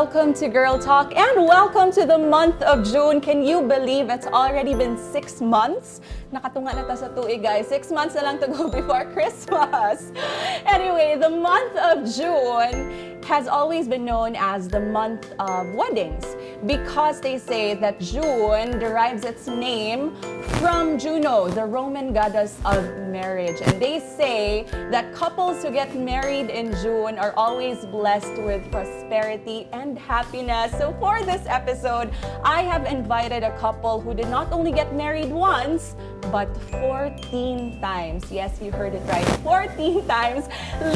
Welcome to Girl Talk and welcome to the month of June. Can you believe it's already been 6 months? Nakatunga na ta sa tuig, guys. 6 months na lang to go before Christmas. Anyway, the month of June has always been known as the month of weddings because they say that June derives its name from Juno, the Roman goddess of marriage. And they say that couples who get married in June are always blessed with prosperity and happiness. So for this episode, I have invited a couple who did not only get married once, but 14 times. Yes, you heard it right. 14 times.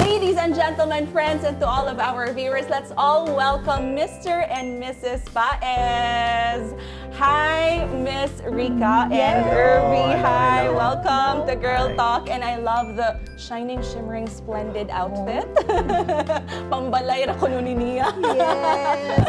Ladies and gentlemen, friends, and to all of our viewers, let's all welcome Mr. and Mrs. Paez. Hi, Miss Rica and Hello, Irby. Hello, Hi, hello. Welcome to Girl Hi. Talk. And I love the shining, shimmering, splendid outfit. Pambalay ra kuno ni niya. Yes.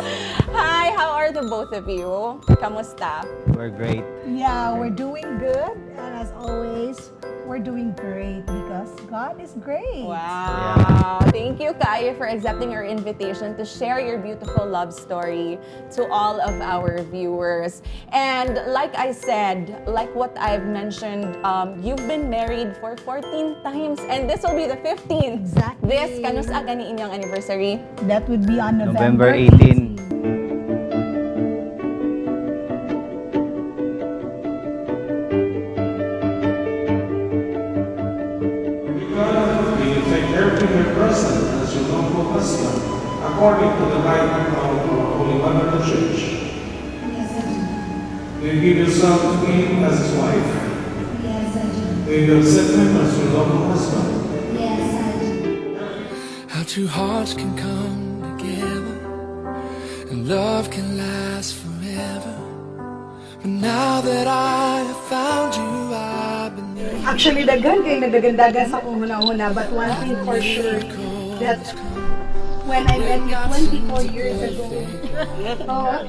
Hi, how are the both of you? Kamusta? We're great. Yeah, we're doing good. And as always, we're doing great because God is great. Wow. Thank you, kaayo, for accepting our invitation to share your beautiful love story to all of our viewers. And like I said, like what I've mentioned, you've been married for 14 times and this will be the 15th. Exactly. This, kanus-a gani inyong anniversary? That would be on November, November 18. Rica, may you take everything your present as your lawful husband, according to the light of our Holy Mother the Church? Yes, I do. Do you give yourself to him as his wife? Yes, I do. Do you accept him as your lawful husband? Yes, I do. How two hearts can come together and love can last forever. But now that I have found you, I believe. Actually, daghan kay nagdagandagan sa akong huna-huna. But one thing for sure, that when I met you 24 years ago, oh,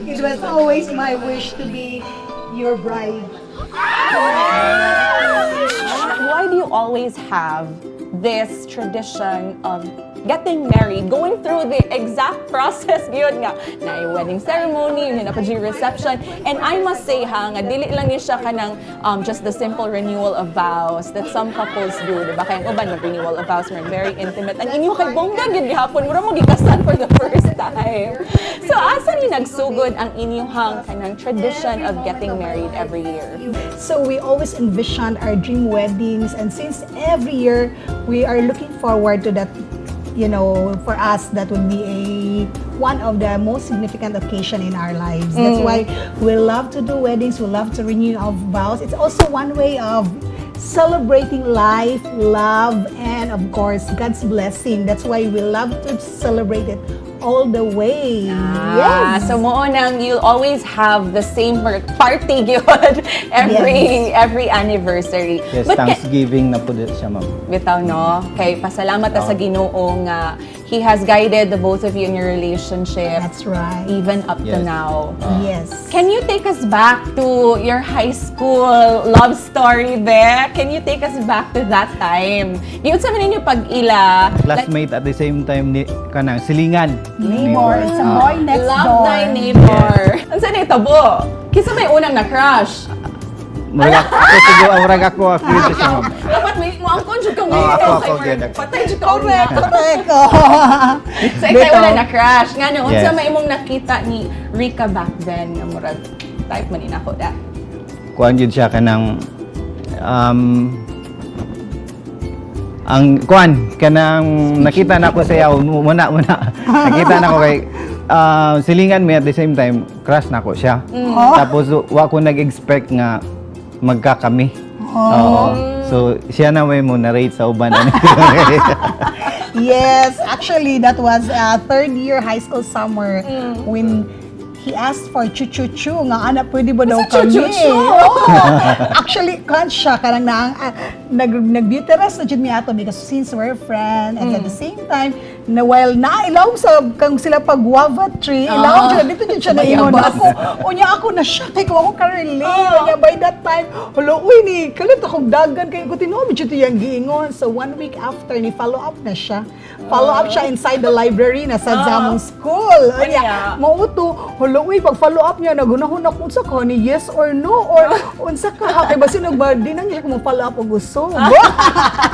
it was always my wish to be your bride. Why do you always have this tradition of getting married, going through the exact process yun nga, na wedding ceremony, yun na pa reception? And I must say ha, nga dili lang ni siya kanang just the simple renewal of vows that some couples do, di ba? Kaya ang uban mag-renewal of vows, more very intimate. Ang inyo kay bongga gyud gihapon, mura mo gikasal for the first time. So asa ni nagsugod ang inyong kanang tradition of getting married every year? So we always envision our dream weddings, and since every year we are looking forward to that, for us that would be a one of the most significant occasion in our lives. That's why we love to do weddings, we love to renew our vows. It's also one way of celebrating life, love, and of course God's blessing. That's why we love to celebrate it all the way. Ah, so mao nang you'll always have the same party gyud every anniversary. Yes, But Thanksgiving na po siya, ma'am. Bitaw, no? Kay pasalamat ta sa Ginoo nga He has guided the both of you in your relationship That's right. even up to now. Yes. Can you take us back to your high school love story, Be? Can you take us back to that time? Giunsa man ninyo pag-ila? Classmate at the same time ni kanang silingan. Neighbor. It's a boy next Love door. thy neighbor. Unsa ni tabo? Kinsa may unang na-crush? Murag ako siguro, murag ako ako yun siya, ma'am. Dapat may moangkon jud kang Oo, ako, gyud, ako. Patay jud ka. Correct, correct. So ikaw wala na crush. Nga no, unsa Yes. may imong nakita ni Rica back then nga murag type man ni nako da? Kuan jud siya kanang ang kuan kanang nakita na ko sa iya muna muna nakita na ko kay silingan mi, at the same time crush na ko siya, tapos wa ko nag-expect nga magkakami. Oo. So siya na may mo narrate sa uban ano. Yes, actually, that was third year high school summer when he asked for chu-chu-chu nga ana pwede ba daw Basta kami? chu-chu-chu? Oo. Actually, kan siya kanang na, nag nag-beauty rest na jud mi ato because since we're friends and at the same time Na while nailawom sa kang sila pag guava tree, ilawom siya dito jud siya naingon Bayabas. ako. Unya ako na shock kay ko ako ka-relate. Unya by that time, hulo uy ni kalit akong dagan kay ko tinuod jud iyang giingon. So one week after ni follow up na siya. Follow up siya inside the library na sa among school. Unya. Unya, mao to, hulo uy pag follow up niya nagunahon ako unsa ka ni yes or no or unsa ka ha kay basin og ba di na niya mo follow up og gusto.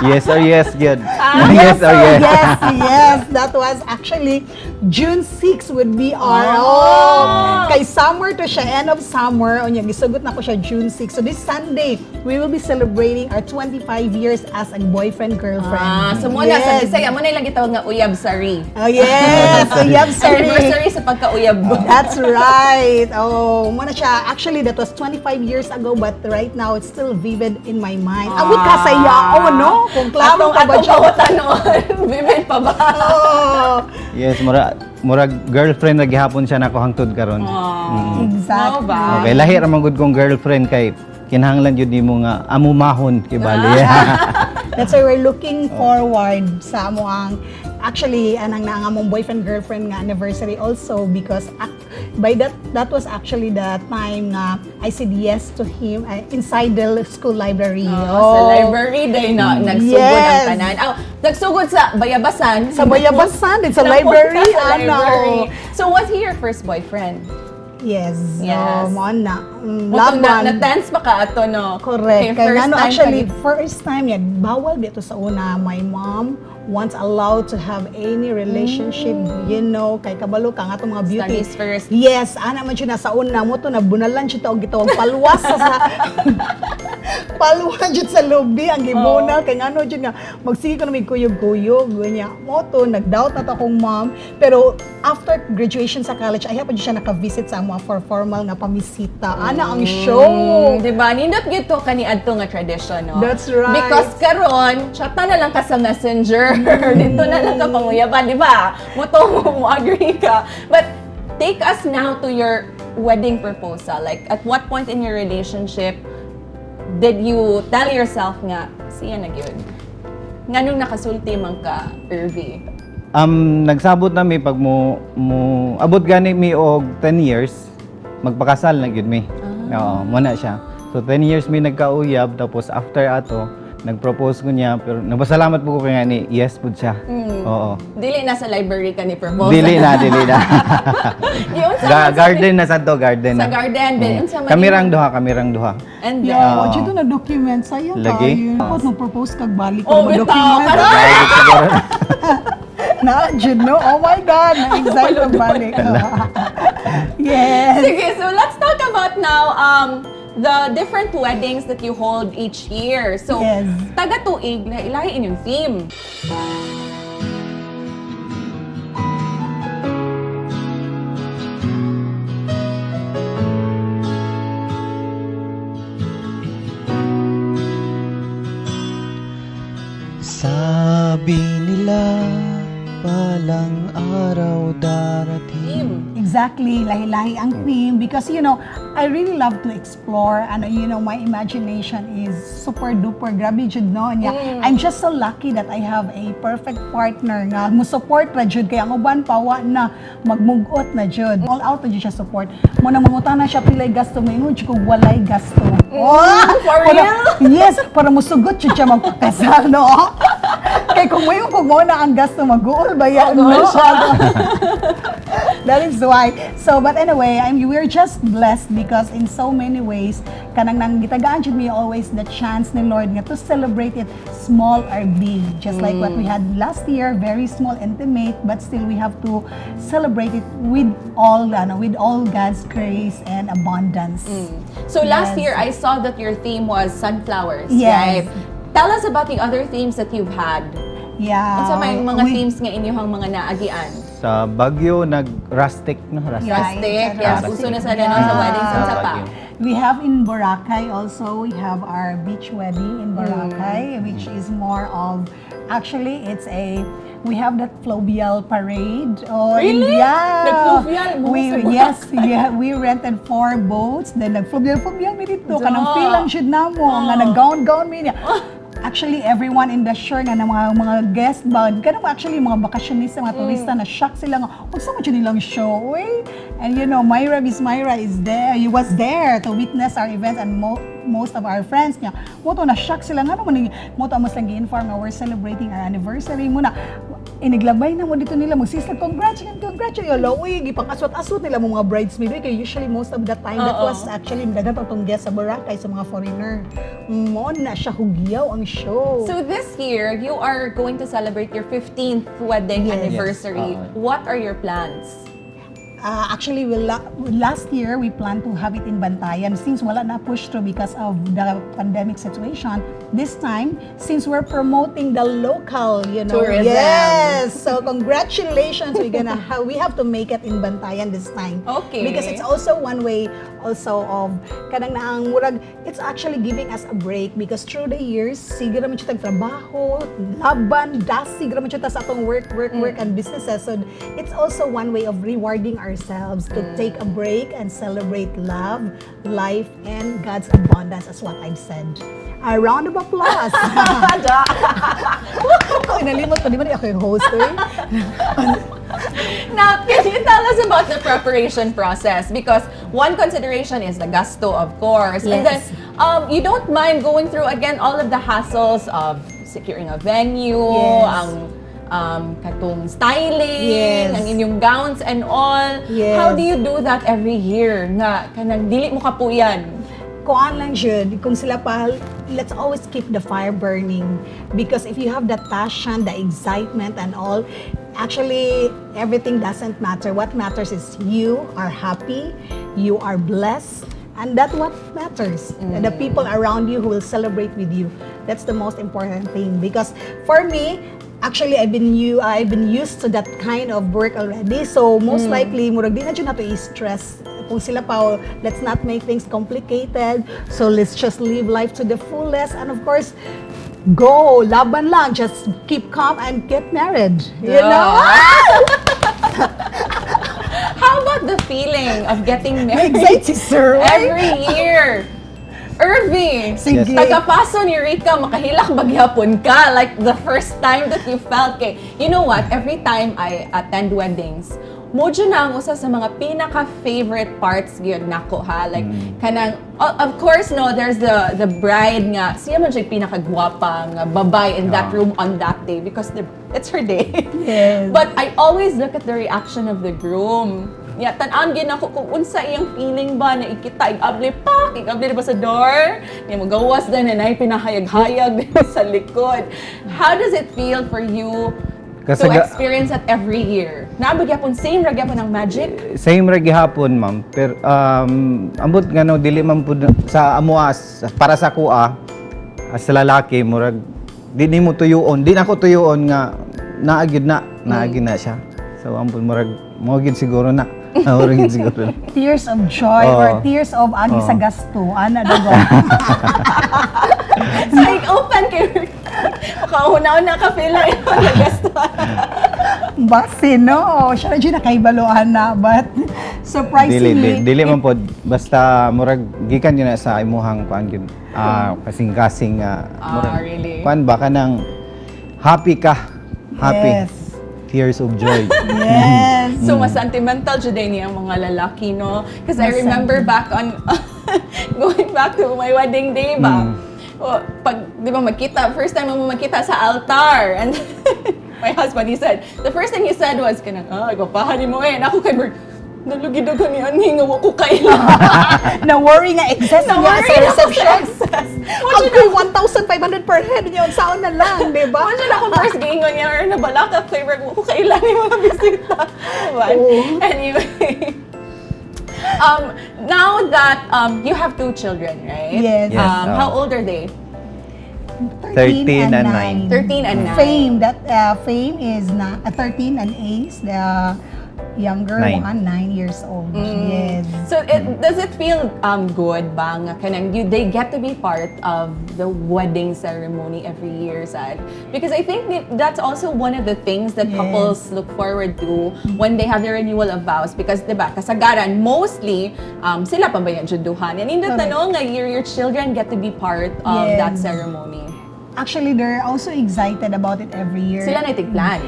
Yes or yes, good. Yes or yes. Yes, yes. That was actually June 6 would be our, oh, kay summer to siya, end of summer. Unya, gisugot na ko siya June 6. So this Sunday, we will be celebrating our 25 years as a boyfriend-girlfriend. Ah, so muna sa Yes. Bisaya, muna ilang gitawag nga uyab sari. Oh, yes. Uyab sari. Anniversary sa pagkauyab. That's right. Oh, muna siya. Actually, that was 25 years ago, but right now, it's still vivid in my mind. Abot ka sa yao, no? Kung klaro Atong ka ba atong siya? pangutanon, vivid pa ba? Oh, Yes, murag girlfriend na gihapon siya nako hangtod karon. Exactly. Mao ba? Okay, lahi ra man gud kong girlfriend kay kinahanglan jud nimo nga amumahon kay bali. That's why we're looking forward sa amo ang actually anang na ang among boyfriend girlfriend nga anniversary also because by that that was actually the time nga I said yes to him inside the school library. Oh, sa library day na nagsugod ang tanan. Oh, nagsugod sa Bayabasan. Sa Bayabasan, it's a Napunta library, sa ano. library. So was he your first boyfriend? Yes. Yes. Oh, mo na. Mao Laban. na, na-tense pa ka ato, no? Correct. Kay Kaya first ano, time actually, ka- first time yan, bawal dito sa una. My mom once allowed to have any relationship, kay kabalo ka nga itong mga beauty. Studies first. Yes, ana man siya nasa una mo to nabunalan siya to og gitawag palwas sa palwas jud sa lubi ang gibunal kay ngano jud nga magsige ko na may kuyog-kuyog gunya mo to nagdoubt na to akong mom, pero after graduation sa college ay pa jud siya naka-visit sa amo for formal nga pamisita ana ang show. Di ba? Nindot gyud to kani adto nga tradition, no? That's right. Because karon, chata na lang ka sa Messenger. Dito na lang ka panguyaban, di ba? Muto mo, mo agree ka. But take us now to your wedding proposal. Like, at what point in your relationship did you tell yourself nga, siya na gyud? Nganong nakasulti man ka, Irvy? Nagsabot na mi pag mo abot gani mi og 10 years, magpakasal na gyud mi. Oo, mo na siya. So 10 years mi nagkauyab, tapos after ato nag-propose ko niya, pero nagpasalamat po ko kay nga ni yes pud siya. Oo. Dili na sa library ka ni propose. Dili na, dili na. Yun sa Garden na sa to, garden Sa na. garden, bin, unsa man Kami yun? rang duha, kami rang duha. And then, Yeah, wa jud na document sayang Lagi. kayo. Dapat mo propose kag balik Oh, mo bitaw. document. Dahil siguro. Na jud no. Oh my God, na excite kag balik. Yes. Sige, so let's talk about now the different weddings that you hold each year. So, taga tuig na ilahi inyong theme. Sabi nila, palang araw darating. Theme. Exactly, lahi-lahi ang theme because I really love to explore and my imagination is super duper grabe jud no niya. I'm just so lucky that I have a perfect partner nga mo support ra jud kay ang uban pa wa na magmugot na jud. All out na jud siya support. Mo na mangutana siya pilay gasto, moingon jud kog walay gasto. Oh, For real? Yes, para musugot jud siya magpakasal no. Kay kung moingon kog mo na ang gasto mag-uol ba yan Mag-uol no? siya. That is why. So, but anyway, we're just blessed because in so many ways, kanang nang gitagaan jud mi always the chance ni Lord nga to celebrate it small or big. Just like what we had last year, very small, intimate, but still we have to celebrate it with all, ano, with all God's grace and abundance. So last Yes. year, I saw that your theme was sunflowers, Yes. right? Tell us about the other themes that you've had. Yeah. Unsa may mga themes nga inyong mga naagian? Sa Baguio nag-rustic no, rustic. Yeah. Rustic, yes, Rustic. uso na sa ano, sa weddings, unsa pa? Baguio. We have in Boracay also, we have our beach wedding in Boracay, which is more of, actually, it's a, we have that fluvial parade. Oh, Really? Yeah. Nag-fluvial? Mga We, sa Boracay. yes, yeah, we rented four boats, then nag-fluvial, fluvial mi dito. Kanang Da. feel lang jud namo, nga nag-gown-gown mi niya. Actually, everyone in the shore nga na mga guest ba, kanang actually mga bakasyonista, mga turista na shock sila nga, unsa man jud nilang show, eh? And Myra, Miss Myra is there, he was there to witness our events and most of our friends niya. Mao to na shock sila nga naman mao to amo silang gi-inform nga we're celebrating our anniversary muna. Iniglabay na mo dito nila magsisla, "Congratulations, congratulations." Uy, gipang aswat-aswat nila mo mga bridesmaid kay usually most of the time that Oo. Was actually daghan pa tong guest sa Boracay sa mga foreigner. Mo na siya hugyaw ang show. So this year, you are going to celebrate your 15th wedding Yes. anniversary. Yes. What are your plans? Actually, last year, we planned to have it in Bantayan. Since wala na push through because of the pandemic situation, this time, since we're promoting the local tourism. Yes! So, congratulations! We have to make it in Bantayan this time. Because it's also one way also of kanang naang murag it's actually giving us a break because through the years sige ra man siya trabaho, laban, dasig ra man siya ta sa atong work, work, work and businesses. So it's also one way of rewarding ourselves to take a break and celebrate love, life, and God's abundance, as what I've said. A round of applause. Ay, nalimot ko, di ba di ako yung host eh? Now, can you tell us about the preparation process? Because one consideration is the gasto, of course. And then, you don't mind going through, again, all of the hassles of securing a venue, ang katong styling, ang inyong gowns and all. How do you do that every year? Nga, kanang dili mo kapuyan. Kuan lang jud, kung sila pa, let's always keep the fire burning because if you have that passion, the excitement and all, actually everything doesn't matter. What matters is you are happy, you are blessed, and that's what matters. And the people around you who will celebrate with you, that's the most important thing. Because for me, actually, I've been used to that kind of work already. So most likely murag di na jud nato i-stress kung sila pa, oh, let's not make things complicated. So let's just live life to the fullest and, of course, go laban lang, just keep calm and get married. You know? How about the feeling of getting married Excited si sir. Every year? Irving, Sige. Tagapaso ni Rica, makahilak ba gyapon ka? Like the first time that you felt kay, you know what? Every time I attend weddings, mao jud na ang usa sa mga pinaka-favorite parts gyud nako ha. Like kanang of course, no, there's the bride nga siya man siya pinakagwapa nga babae in that room on that day because it's her day. But I always look at the reaction of the groom. Yeah, tan-awon gyud nako kung unsa iyang feeling ba na ikita igabli pak, igabli ba sa door, niya mogawas din na nay pinahayag-hayag din sa likod. How does it feel for you to experience that every year? Naa ba gyapon same ra gyapon ang magic? Same ra gihapon, ma'am, pero ambot nga no, dili man pud sa amo as para sa kuha as lalaki, murag di nimo tuyuon, di nako tuyuon nga naa gyud na, naa gyud na siya. So ambot murag mo gyud siguro na. Mao gyud siguro na. Tears of joy or Oo. Tears of agi Oo. sa gasto. Ana daw. So like open kay makauna-una ka feel lang yung nagasto. Basi no. Siya na nakaibaloan na but Dili surprisingly dili, dili man pod, basta murag gikan yun na sa imuhang kuan gyud kasing-kasing nga murag Really? kuan ba, kanang happy ka, happy, tears of joy. So, mas sentimental jud ni ang mga lalaki, no? Because I Mas remember back on, going back to my wedding day ba? O, pag, di ba, magkita, first time mo magkita sa altar. And my husband, he said, the first thing he said was, kanang, "Ah, gwapahan ni mo eh." And ako kay Berg, "Nalugi daw kami ani nga wa ko kaila." Na worry nga excess niya Na-worry sa ako sa reception. excess. Ang 1,500 per head niya, unsaon na lang, di ba? Mo siya na akong first giingon niya or nabalaka flavor ko kaila ni mga bisita. But Oo. anyway. Now that you have two children, right? Yes. Yes, oo. How old are they? 13 and 9. 13 and 9. Fame, that Fame is na, 13 and Ace, the younger 9. one, 9 years old. Yes. So does it feel good ba nga kanang they get to be part of the wedding ceremony every year sad? Because I think that's also one of the things that couples look forward to when they have their renewal of vows because, 'di ba, kasagaran mostly sila pa ba yan duhan and in the Correct. tanong nga your children get to be part of that Yes. ceremony. Actually, they're also excited about it every year. Sila na plan.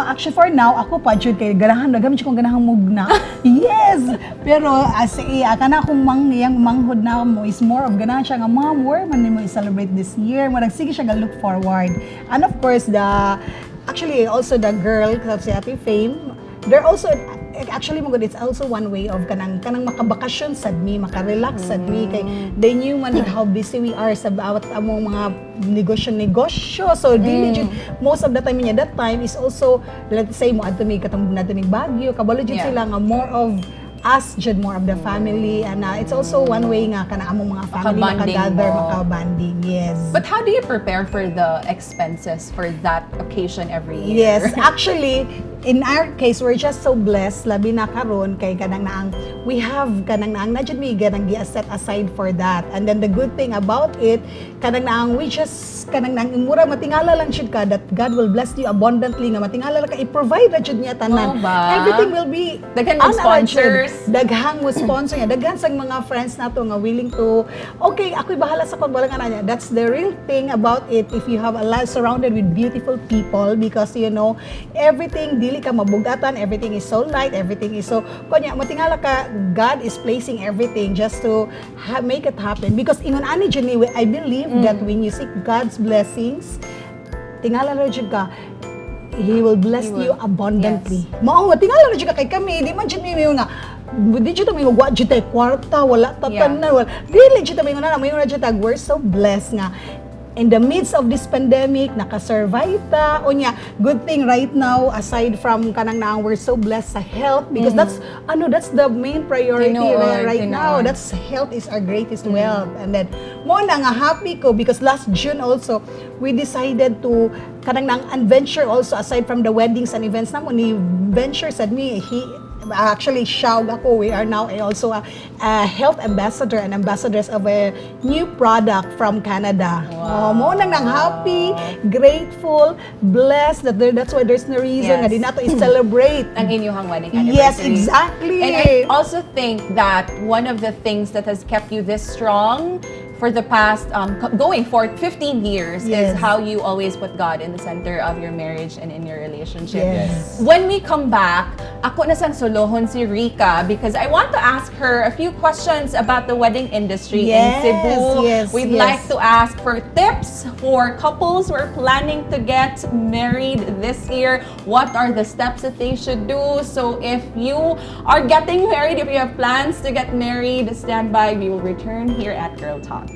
Actually, for now, ako pa jud kay ganahan na gamit kong ganahan mugna. Yes. Pero as a kana akong mang iyang manghod na mo is more of ganahan siya nga, "Mom, where man nimo i-celebrate this year?" Murag sige siya ga look forward. And of course, the actually also the girl si Ate Fame, they're also actually mo, it's also one way of kanang makabakasyon sad mi, makarelax sad mi, kay they knew man how busy we are sa bawat among mga negosyo negosyo. So dili jud most of the time niya, that time is also, let's say, mo adto mi katong nato mig Baguio, kabalo jud sila nga more of us jud, more of the family, and it's also one way nga kana among mga family Makabanding makagather, mo. Makabanding, yes. But how do you prepare for the expenses for that occasion every year? Yes, actually, in our case, we're just so blessed, labi na karon kay kanang naang, we have kanang naang na jud mi ganang gi-set aside for that. And then the good thing about it, kanang naang we just, kanang naang mura matingala lang jud ka that God will bless you abundantly, nga matingala lang ka, i-provide ra jud niya tanan. Oo ba? Everything will be Daghan ana ra jud. mag-sponsors. Daghang mo sponsor niya, daghan sang mga friends nato nga willing to, "Okay, ako'y bahala sa kon wala nga na niya." That's the real thing about it, if you have a life surrounded with beautiful people, because everything dili ka mabugatan, everything is so light, everything is so kunya matingala ka, God is placing everything just to make it happen, because ingon ani jud ni, I believe that when you seek God's blessings, tingala ra jud ka, He will bless He will. You abundantly. Mao nga tingala ra jud ka, kay kami di man jud mi nga di jud mi wa jud tay kwarta, wala ta tanan, wala dili jud mi nga na may jud tag, we're so blessed nga in the midst of this pandemic naka-survive ta. Unya, good thing right now, aside from kanang naang we're so blessed sa health, because that's ano, that's the main priority Tinuod, right now. Tinuod. That's health is our greatest wealth. And then mo na nga happy ko because last June also we decided to kanang nang adventure also, aside from the weddings and events namo ni venture said me, he actually siya ug ako, we are now also a health ambassador and ambassadors of a new product from Canada. Oh, mo nang nang happy, grateful, blessed that there, that's why there's no reason nga di nato i-celebrate ang inyong wedding anniversary. Yes, exactly. And I also think that one of the things that has kept you this strong for the past, going for 15 years is how you always put God in the center of your marriage and in your relationship. When we come back, ako na sang sulohon si Rika because I want to ask her a few questions about the wedding industry in Cebu. We'd like to ask for tips for couples who are planning to get married this year. What are the steps that they should do? So if you are getting married, if you have plans to get married, stand by. We will return here at Girl Talk.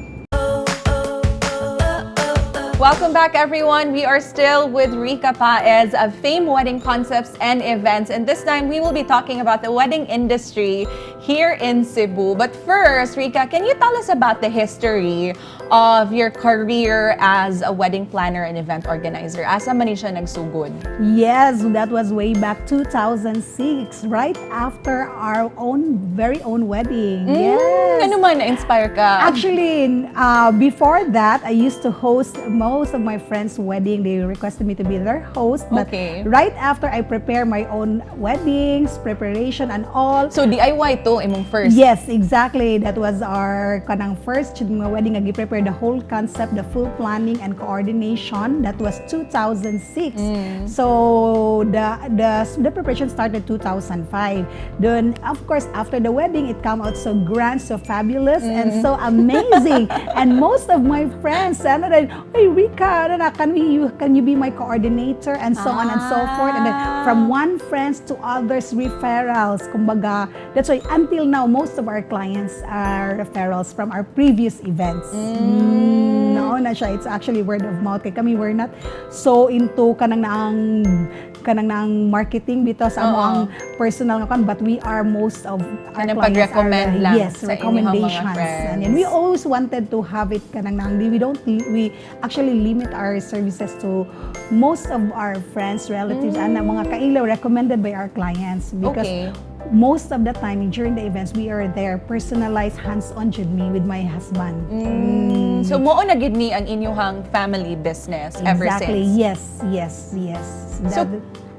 Welcome back, everyone. We are still with Rika Paez of Fame Wedding Concepts and Events. And this time, we will be talking about the wedding industry here in Cebu. But first, Rika, can you tell us about the history of your career as a wedding planner and event organizer? Asa man ni siya nagsugod? Yes, that was way back 2006, right after our own very own wedding. Yes. Ano man, na-inspire ka? Actually, before that, I used to host most of my friends' wedding. They requested me to be their host. But right after I prepare my own weddings, preparation and all, So, DIY to, imong first? Yes, exactly. That was our kanang first mga wedding nga gi-prepare the whole concept, the full planning and coordination. That was 2006. So the preparation started 2005. Then of course, after the wedding, it came out so grand, so fabulous and so amazing. And most of my friends, ano rin, "Hey Rika, ano na, can you be my coordinator?" and so on and so forth. And then from one friends to others, referrals. Kumbaga, that's why until now, most of our clients are referrals from our previous events. No, na siya. It's actually word of mouth. Kay kami, we're not so into kanang naang marketing bitaw sa amo Oo. Ang personal nga kan, but we are, most of our Kanang clients pag-recommend are, lang yes, sa inyong mga recommendations. Friends. And then we always wanted to have it kanang naang we don't, we actually limit our services to most of our friends, relatives, and mga kaila recommended by our clients, because most of the time during the events, we are there personalized, hands-on jud me with my husband. So mao na gid ni ang inyong family business ever Exactly. since. Yes. So,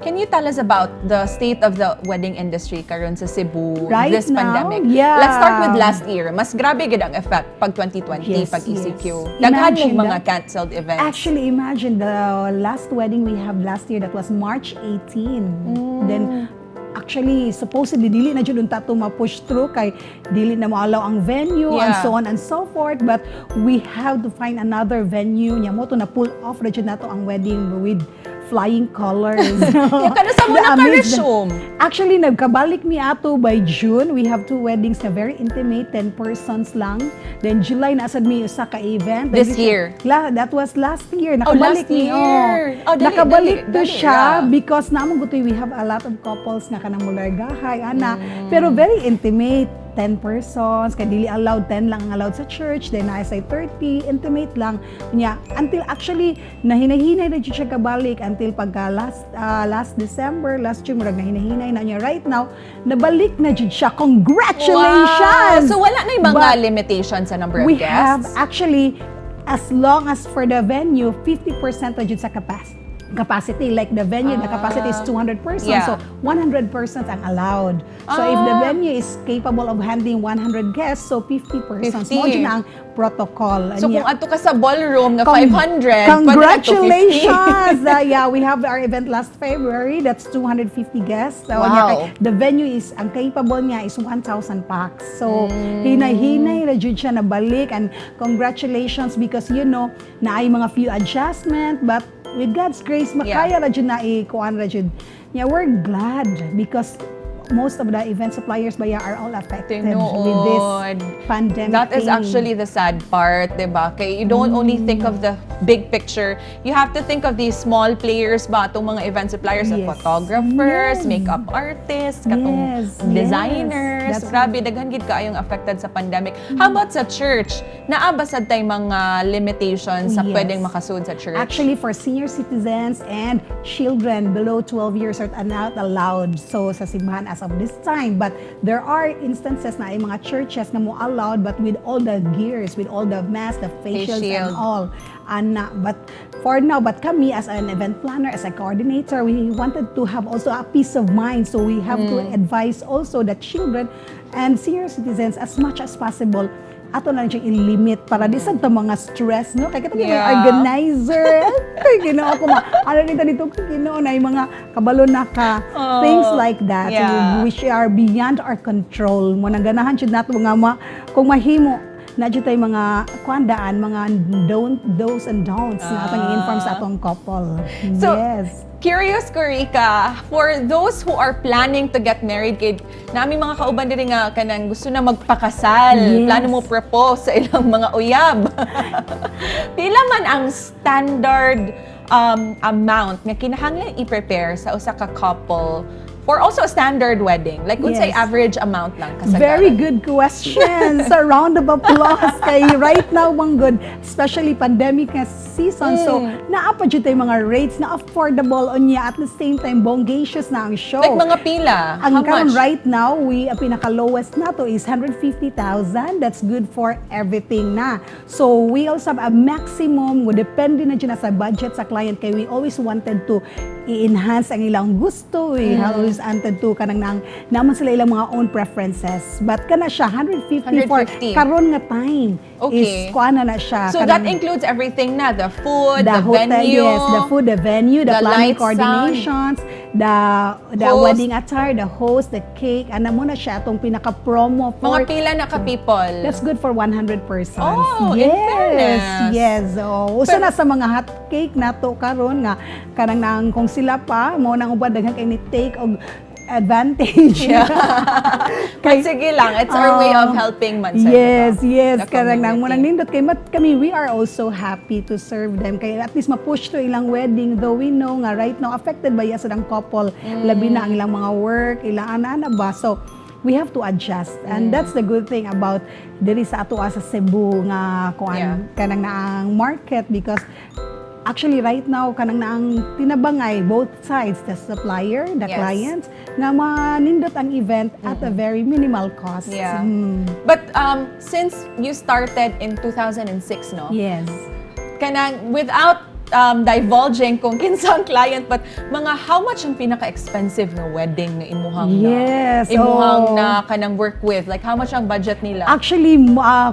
Can you tell us about the state of the wedding industry karon sa Cebu Right this now? pandemic? Yeah. Let's start with last year. Mas grabe gid ang effect pag 2020, pag ECQ. Daghan Imagine mong mga that. canceled events. Actually, imagine the last wedding we have last year, that was March 18. Then, actually, supposedly, dili na jud unta to ma-push through kay dili na mo-allow ang venue and so on and so forth. But we have to find another venue. Nya mao to na pull off ra jud nato ang wedding with flying colors. Yeah, kanus-a mo The naka-resume? Actually, nagkabalik mi ato by June. We have two weddings na very intimate, 10 persons lang. Then July naa sad mi usa ka event. This year? That was last year. Oh, last Nakabalik mi, oh. year. Oh, dali, Nakabalik dali, to dali, siya because naa man gutoy we have a lot of couples nga kanang mulargahay ana. Pero very intimate. 10 persons, kay dili allowed, 10 lang ang allowed sa church, then naa say 30, intimate lang. Nya, until actually, nahinahinay na jud siya kabalik until pagka last December, last June, murag nahinahinay na niya. Right now, nabalik na jud siya. Congratulations! Wow! So wala na yung mga But limitations sa number of we guests? have actually, as long as for the venue, 50% na jud sa capacity. Like the venue, the capacity is 200 persons. So 100 persons ang allowed. So if the venue is capable of handling 100 guests, so 50 persons. 50. Mao jud na ang protocol. So Anya. kung adto ka sa ballroom nga 500, pwede na to 50. Congratulations! Yeah, we have our event last February. That's 250 guests. So, nya kay, the venue is, ang capable niya is 1,000 pax. So, hinay-hinay na jud siya nabalik. And congratulations because, naay mga few adjustment, but with God's grace, makaya ra jud na i-kuan ra jud. Yeah, we're glad because most of the event suppliers baya are all affected with this Tinuod. pandemic That is thing. actually the sad part, 'di ba? Kay you don't only think of the big picture. You have to think of these small players ba, itong mga event suppliers, the photographers, makeup artists, katong designers. That's Grabe, daghan gid kaayong affected sa pandemic. How about sa church? Naa ba sad tay mga limitations sa pwedeng makasud sa church? Actually, for senior citizens and children below 12 years are not allowed so sa simbahan as of this time. But there are instances na ay mga churches na mo allowed but with all the gears, with all the masks, the face Face shields and shield. all. Ana, but for now, but kami as an event planner, as a coordinator, we wanted to have also a peace of mind. So we have to advise also the children and senior citizens as much as possible ato na lang siyang i-limit para di sad ta mga stress, no? Kay katong mga organizer, kay Ginoo ko ma ano nito dito, kay Ginoo na yung mga kabalo na ka, things like that which are beyond our control. Mao nang ganahan jud nato nga ma, kung mahimo na jud tay mga kuandaan, mga don't do's and don'ts na atong i-inform sa atong couple. So, curious ko, Rica, for those who are planning to get married, kay naa mi mga kauban diri nga kanang gusto na magpakasal, plano mo propose sa ilang mga uyab. Pila man ang standard amount nga kinahanglan i-prepare sa usa ka couple for also a standard wedding? Like unsay average amount lang kasagaran? Very good question. Sa round of applause kay right now man good, especially pandemic nga season. So naa pa jud tay mga rates na affordable unya at the same time bongacious na ang show. Like mga pila? Ang How karon much? right now, we ang pinaka lowest nato is 150,000. That's good for everything na. So we also have a maximum, depende na dyan na sa budget sa client kay we always wanted to i-enhance ang ilang gusto. We always wanted to kanang nang naman sila ilang mga own preferences. But kana siya 150 for 150. karon nga time is kuana na siya. So that includes everything na, the food, the hotel, venue, yes, the food, the venue, the the planning lights, sound. coordinations, the Host. wedding attire, the host, the cake, ana mao na siya atong pinaka-promo for Mga pila na ka people? That's good for 100 persons. Oh, in fairness. Yes. Oh, usa na sa mga hot cake nato karon nga kanang nang kung sila pa mao nang uban daghan kay ni take og advantage. But sige lang, it's our way of helping man sa Yes. the Kanang nang community. mao nang nindot kay mat kami, we are also happy to serve them. Kay at least ma-push to ilang wedding, though we know nga right now affected ba sa ang couple, labi na ang ilang mga work, ilang ana-ana ba. So we have to adjust and that's the good thing about diri sa ato sa Cebu nga kuan kanang naang market because actually right now kanang naang tinabangay both sides, the supplier, the clients, nga manindot ang event at a very minimal cost. But since you started in 2006, no? Yes. Kanang without divulging kung kinsa ang client, but mga how much ang pinaka-expensive nga wedding nga imuhang na, imuhang oh. na kanang work with? Like, how much ang budget nila? Actually,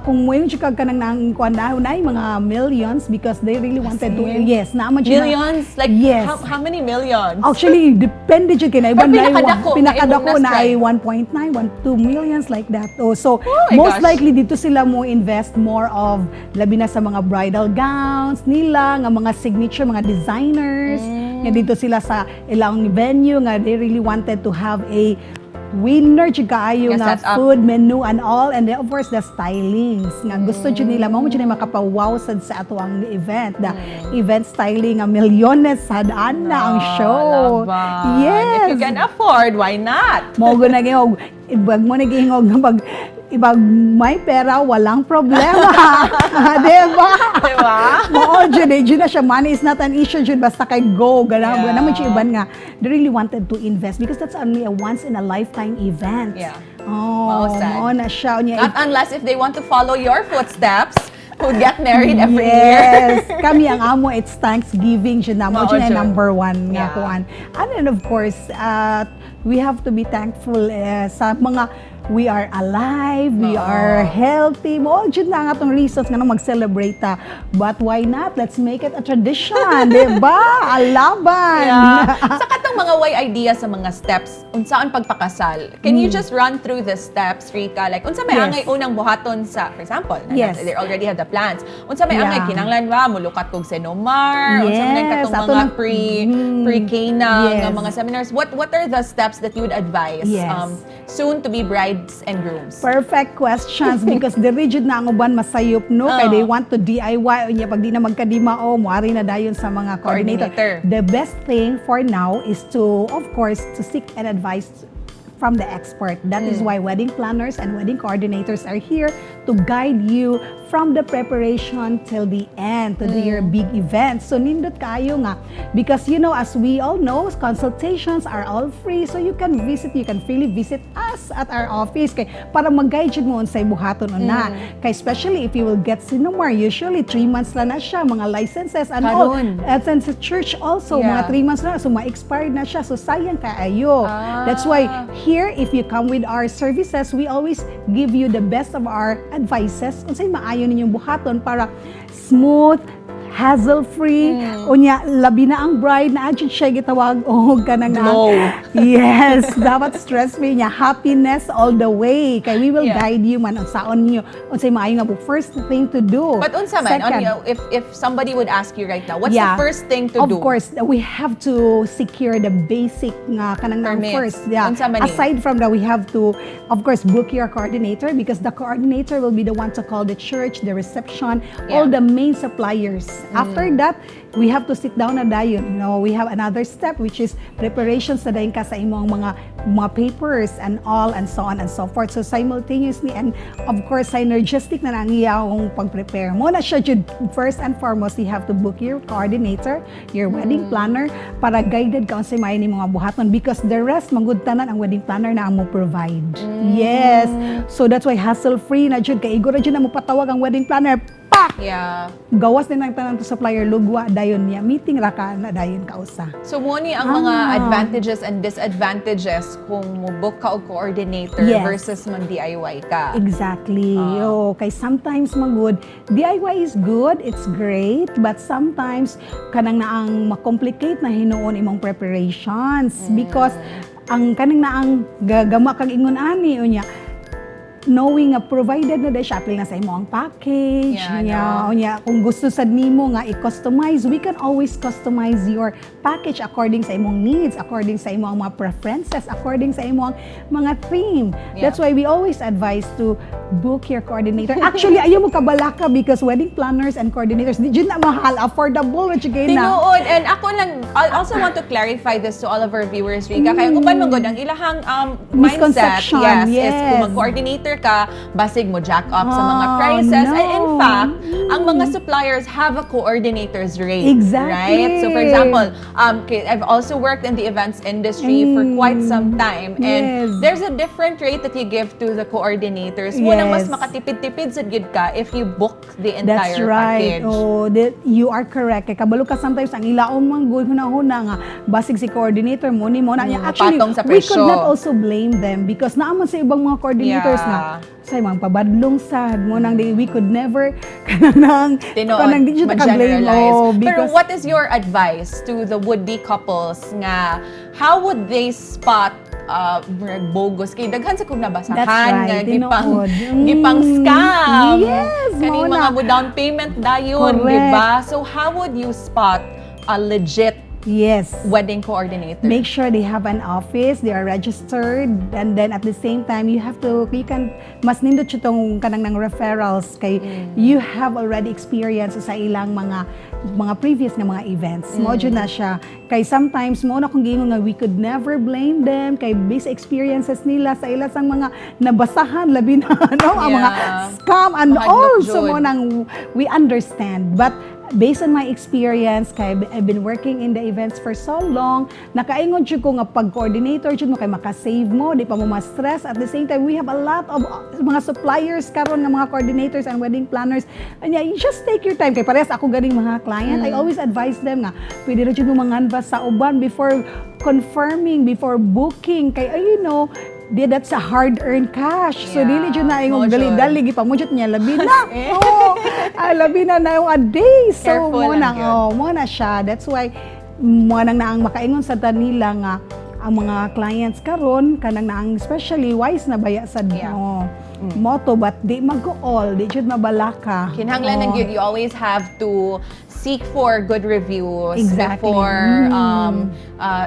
kung mo yung kag kanang nang kuan na nay mga millions because they really wanted to, yes, naa man siya. Millions? Like, Yes. how many millions? Actually, depende jud kay na Pero iban na pinakadako, pinakadako na na ay imong 1.9, 1.2 millions like that. Oh, so Oh my most gosh. Likely dito sila mo invest more of labi na sa mga bridal gowns nila, nga mga signature, mga designers. Nga dito sila sa ilang venue nga they really wanted to have a winner jud kaayo Nga nga set up. Food menu and all, and then of course the stylings nga gusto jud nila mao jud na makapawaw sad sa ato ang event, the event styling nga milyones sad ana ang Ah, show. laban. Yes. If you can afford, why not? Mao gud na gihog ibag mo nagihingog nga pag ibag may pera, walang problema, di ba? Diba? Mao jud eh, jud na siya, money is not an issue jud basta kay go gana gana man siya. Iban nga they really wanted to invest because that's only a once in a lifetime event. Oh, Mao sad. mao na siya. Unya, Not unless if they want to follow your footsteps, who get married every year. Yes. Kami ang amo, it's Thanksgiving jud na mo Mao jud na jud. number one nga kuan. And then of course, we have to be thankful eh, sa mga we are alive, we Oo. Are healthy. Mo jud na ang atong reasons nga nang mag-celebrate ta. But why not? Let's make it a tradition, di ba? Alaban. Yeah. Sa katong mga way idea sa mga steps, unsaon pagpakasal? Can you just run through the steps, Rica? Like, unsa may Yes. angay unang buhaton sa, for example, they already have the plans. Unsa may angay kinanglan ba mulukat kog CENOMAR? Unsa man ang Yes, katong ato mga nang- pre-Cana nga mga seminars? What are the steps that you would advise soon to be brides and grooms? Perfect questions because the rigid na ang uban masayop, no, kay Oo. they want to DIY unya pag di na magkadimao, moari na dayon sa mga coordinator. Coordinator. The best thing for now is to, of course, to seek an advice from the expert. That is why wedding planners and wedding coordinators are here to guide you from the preparation till the end, to your big event. So nindot kayo nga because as we all know, consultations are all free, so you can freely visit us at our office kay para mag-guide jud mo unsay buhaton una. Kay especially if you will get CENOMAR, usually 3 months lang na siya, mga licenses and all. Karon. At then sa church also, mga 3 months na, so ma-expired na siya. So sayang kaayo. That's why here, if you come with our services, we always give you the best of our advices unsay maayo ninyong buhaton para smooth, hassle-free, unya labi na ang bride na jud siya gitawag og kanang Glow. Yes, dapat stress-free niya, happiness all the way. Kay we will guide you man unsaon niyo unsay maayo nga first thing to do. But unsa man, Second, if somebody would ask you right now, what's the first thing to of do? Course, we have to secure the basic nga kanang nang Permits. First. Yeah. Unsa man ni? Aside from that, we have to, of course, book your coordinator because the coordinator will be the one to call the church, the reception, all the main suppliers. After that, we have to sit down na dayon. No, we have another step, which is preparations na dayon ka sa imong mga papers and all and so on and so forth. So simultaneously and of course synergistic na ang iyang pag-prepare mo na siya jud. First and foremost, you have to book your coordinator, your wedding planner, para guided ka unsay maayo ni mga buhaton because the rest manggod tanan ang wedding planner na ang mo provide. Yes. So that's why hassle free na jud kay igo ra jud na mo patawag ang wedding planner. Pak! Gawas din ang tanan to supplier, lugwa dayon niya. Meeting ra ka na dayon kausa. So mo ni ang mga advantages and disadvantages kung mo book ka og coordinator versus mag DIY ka. Exactly. Oh, kay sometimes magud DIY is good, it's great, but sometimes kanang naang ma-complicate na hinuon imong preparations because ang kanang naang gagama kag ingon ani unya knowing nga provided na dahil siya, apil na sa imo ang package niya, no? unya kung gusto sad nimo nga i-customize, we can always customize your package according sa imong needs, according sa imong mga preferences, according sa imong mga theme. That's why we always advise to book your coordinator. Actually, ayaw mo kabalaka because wedding planners and coordinators di jud na mahal, affordable ra jud kay na. Tinuod. And ako lang, I also want to clarify this to all of our viewers, Rika. Kaya kung man gud ang ilahang mindset, Misconception, yes, is yes. kung mag-coordinator ka, basig mo jack up sa mga Oh, prices. And in no. fact, ang mga suppliers have a coordinator's rate. Right? So for example, I've also worked in the events industry for quite some time. And there's a different rate that you give to the coordinators. Mao nang mas makatipid-tipid sad gyud ka if you book the entire That's right. package. Oh, you are correct. Kay kabalo ka sometimes ang ilaon man gud huna-huna nga basig si coordinator mo ni mo na niya. Actually, mapatong sa we could presyo. Not also blame them because naa man sa ibang mga coordinators nga say mga pabadlong sad mo nang di, we could never kanang Tinuod, kanang di jud ka blame, ma-generalize. oh, Pero because what is your advice to the would-be couples nga how would they spot murag bogus kay daghan sa kong nabasahan That's right, nga gipang tinuod. Gipang scam, kaning Mao mga na. mo down payment dayon, Correct. di ba? So how would you spot a legit wedding coordinator? Make sure they have an office, they are registered, and then at the same time, you have to, you can, mas nindot siya tong kanang ng referrals kay you have already experience sa ilang mga previous nga mga events. Mao jud na siya. Kay sometimes, mao na kung giingon nga we could never blame them kay based experiences nila sa ilang sang mga nabasahan, labi na, no, ang mga scam and Mahadlok all. So jud. mao nang we understand. But based on my experience, kay I've been working in the events for so long, nakaingon jud ko nga pag-coordinator jud mo kay makasave mo, di pa mo ma-stress. At the same time, we have a lot of mga suppliers karon nga mga coordinators and wedding planners. And yeah, you just take your time. Kay parehas ako ganing mga client, I always advise them nga, pwede ra jud mo manganbas sa uban before confirming, before booking. Kay, ay, di that's a hard-earned cash. So, dili jud na Mo imong jud. dali-dali gipa mo jud niya labi na. Oh, ah, labi na na a day. So, Careful mo lang na, yun. oh, mao na siya. That's why mo nang naang makaingon sa tanila nga ang mga clients karon kanang naang especially wise na baya sa oh, moto, but di mag-all di jud mabalaka. Kinahanglan ng Oh. gyud, you always have to seek for good reviews before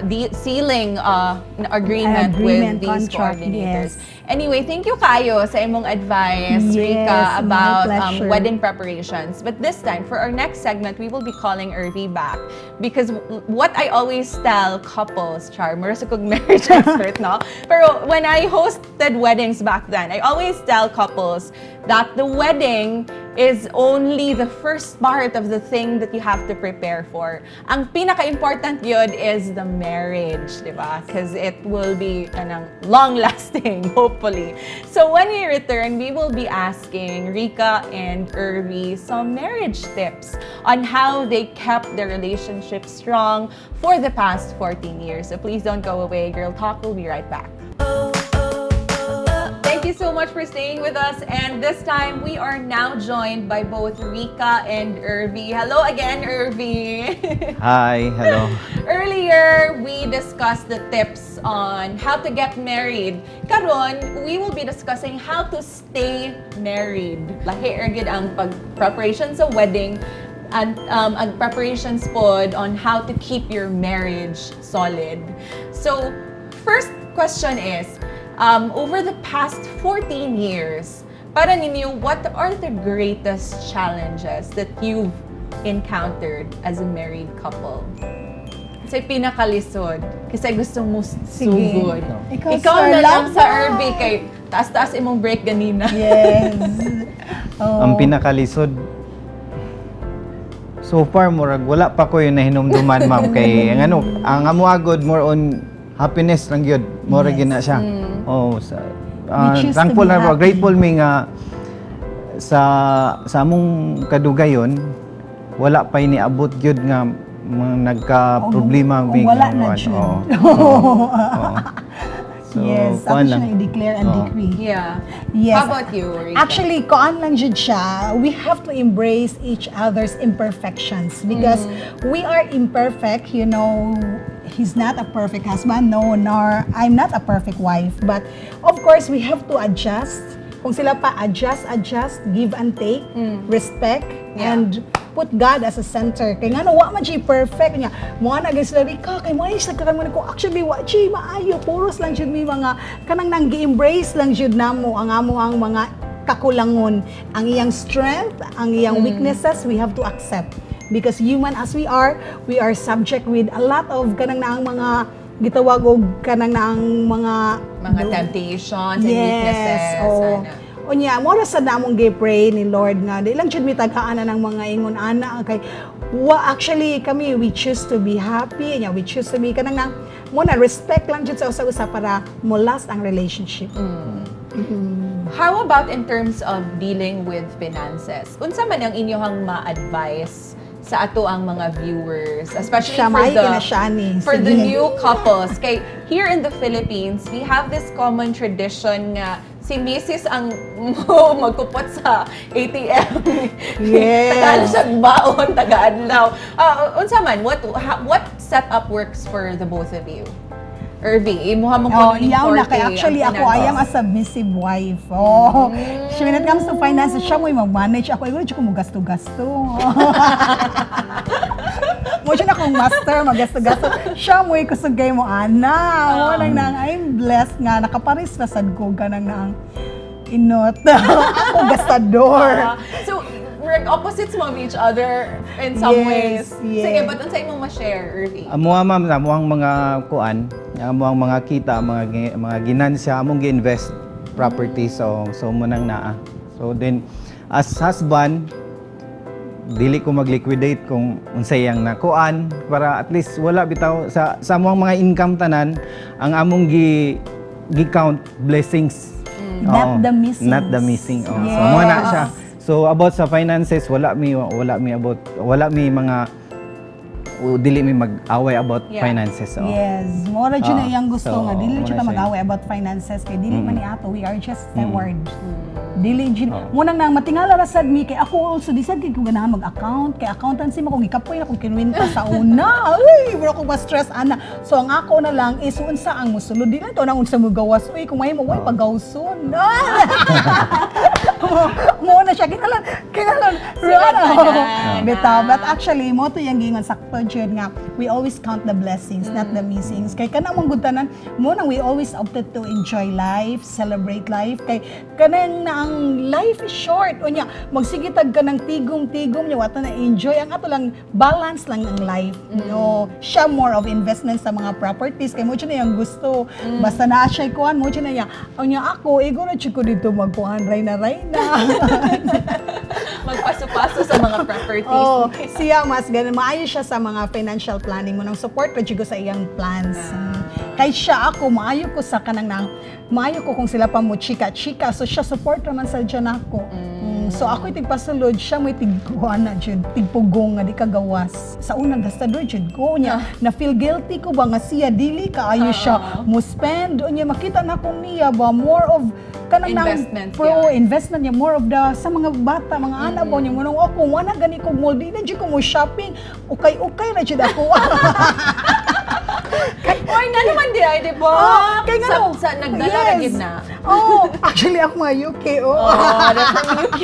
the sealing an agreement, Agreement, with these contract, coordinators. yes. Anyway, thank you kayo sa imong advice, Yes, Rika, my about pleasure. wedding preparations. But this time, for our next segment, we will be calling Irvy back because what I always tell couples, char, mura sa kog marriage expert, no? Pero when I hosted weddings back then, I always tell couples that the wedding is only the first part of the thing that you have to prepare for. Ang pinaka-important yun is the marriage, di ba? Because it will be kanang long-lasting, hopefully. So when we return, we will be asking Rika and Irvy some marriage tips on how they kept their relationship strong for the past 14 years. So please don't go away. Girl Talk will be right back. Thank you so much for staying with us. And this time, we are now joined by both Rika and Irvy. Hello again, Irvy. Hi, hello. Earlier, we discussed the tips on how to get married. Karon, we will be discussing how to stay married. Lahi ra gyud ang pag-preparation sa wedding and ang preparations pod on how to keep your marriage solid. So, first question is, over the past 14 years, para ninyo, what are the greatest challenges that you've encountered as a married couple? Kasi pinakalisod. Kasi gusto mo Sige. sugod. Ikaw, Ikaw sir, na lang love sa mo. Irvy kay taas-taas imong break ganina. Yes. Oh. Ang pinakalisod so far, murag wala pa ko yung nahinumduman, ma'am, kay ang ano, ang amo agad, more on happiness lang gyud, more gyud na siya. Oh, sa We choose to thankful be na bro, happy. Grateful mi nga sa among kadugayon wala pa iniabot gyud nga mga nagka-problema O, mi wala nga na kuan. jud. Oo. So, Yes, kuan ako lang. siya i-declare and Oo. decree. Yes. How about you, Rika? Actually, koan lang jud siya. We have to embrace each other's imperfections because we are imperfect. He's not a perfect husband, no, nor I'm not a perfect wife. But of course, we have to adjust. Kung sila pa, adjust, adjust, give and take, respect, and put God as a center. Kay ngano wa man siya perfect niya. Mo na guys sila, "Rika, kay mo sa kay mo ko." Actually, wa siya maayo, puros lang jud mi mga kanang nang gi-embrace lang jud namo ang amo ang mga kakulangon, ang iyang strength, ang iyang weaknesses, we have to accept. Because human as we are subject with a lot of kanang naang mga gitawag og kanang naang mga Mga temptations and weaknesses. Oh. Ana. Unya, mo ra sa namong gi-pray ni Lord nga di lang jud mi tagaan ng mga ingon ana kay wa actually kami, we choose to be happy nya, we choose to be kanang nang mo na respect lang jud sa usa-usa para mo last ang relationship. How about in terms of dealing with finances? Unsa man ang inyong ma-advise sa ato ang mga viewers, especially Siya, for maayo the na siya ni. for the Sige. new couples? Kay here in the Philippines, we have this common tradition nga si Mrs. ang magkupot sa ATM. Tagaan siya baon, taga-adlaw. Unsa man, what setup works for the both of you? Irby, imuha mong Oh, kunin iyaw na forte kay ang actually ako, I am a finances. submissive wife. Oh. Siya, when it comes to finance, siya mo yung mag-manage. Ako, ay, ko mo gasto-gasto. Mo siya na akong master, magasto-gasto. Siya mo yung kusog kay mo, ana. Mo lang nang, I'm blessed nga, nakaparis na sad ko, ganang nang inot. Ako, gastador. So, we're opposites mo of each other in some ways. Yes. Sige, but unsa imong ma-share, Irby? Amuha, ma'am, amuang mga kuan, amuang mga kita, mga ginansya, among gi-invest property, so mo nang naa. So then as husband, dili ko mag-liquidate kung unsay yang nakuan para at least wala bitaw sa among mga income tanan ang among gi count blessings. Not Oo. the missings. Not the missing. Oo. So mo na siya. So about sa finances, wala mi about wala mi mga o, dili mi mag-away about finances. Oo. Yes, mo ra jud na iyang gusto so, nga dili mo jud na ta siya. mag-away about finances kay dili man ni ato, we are just steward. Dili jud mo nang nang matingala ra sad mi kay ako also di sad kay ko ganahan mag-account kay accountancy mo kung gikapoy na kung kinuwenta sa una. Uy, mura ko ma-stress ana. So ang ako na lang is unsa ang musulod, dili to nang unsa mo gawas. Uy, kung mahimo way pagawson. Mo na siya kinalan kinalan. Sila tanan. Bitaw, but actually mo to yung gingon, sakto jud nga we always count the blessings, not the missings. Kay kanang mong gud tanan mo nang we always opted to enjoy life, celebrate life kay kanang na ang life is short. Unya magsigitag ka ng tigom-tigom nya wata na enjoy ang ato lang, balance lang ang life. No, siya more of investment sa mga properties kay mo jud na yung gusto. Basta naa siya kuan mo jud na niya. Unya ako igo na jud ko dito magkuan ray na ray na. Magpaso-paso sa mga properties. Oh, siya mas ganun. Maayo siya sa mga financial planning mo nang support ra jud ko sa iyang plans. Kay siya ako maayo ko sa kanang nang maayo ko kung sila pa mo chika-chika. So siya support raman sa dyan ako. So ako tigpasulod, siya mo tigkuan na jud, tigpugong nga di ka gawas. Sa unang gastador jud ko niya, na feel guilty ko ba nga siya dili kaayo siya mo spend unya makita na kung niya ba more of kanang nang Investments, pro investment niya, more of the sa mga bata, mga anak ba niya mo nung ako wala gani ko mall, di na jud ko mo shopping, ukay-ukay ra jud ako. Oy, nga naman di ay, di ba? Oh, kay sa, ngano? sa nagdala ra gid na. Oh, actually ako mga UK, oh. Oh, they're from UK.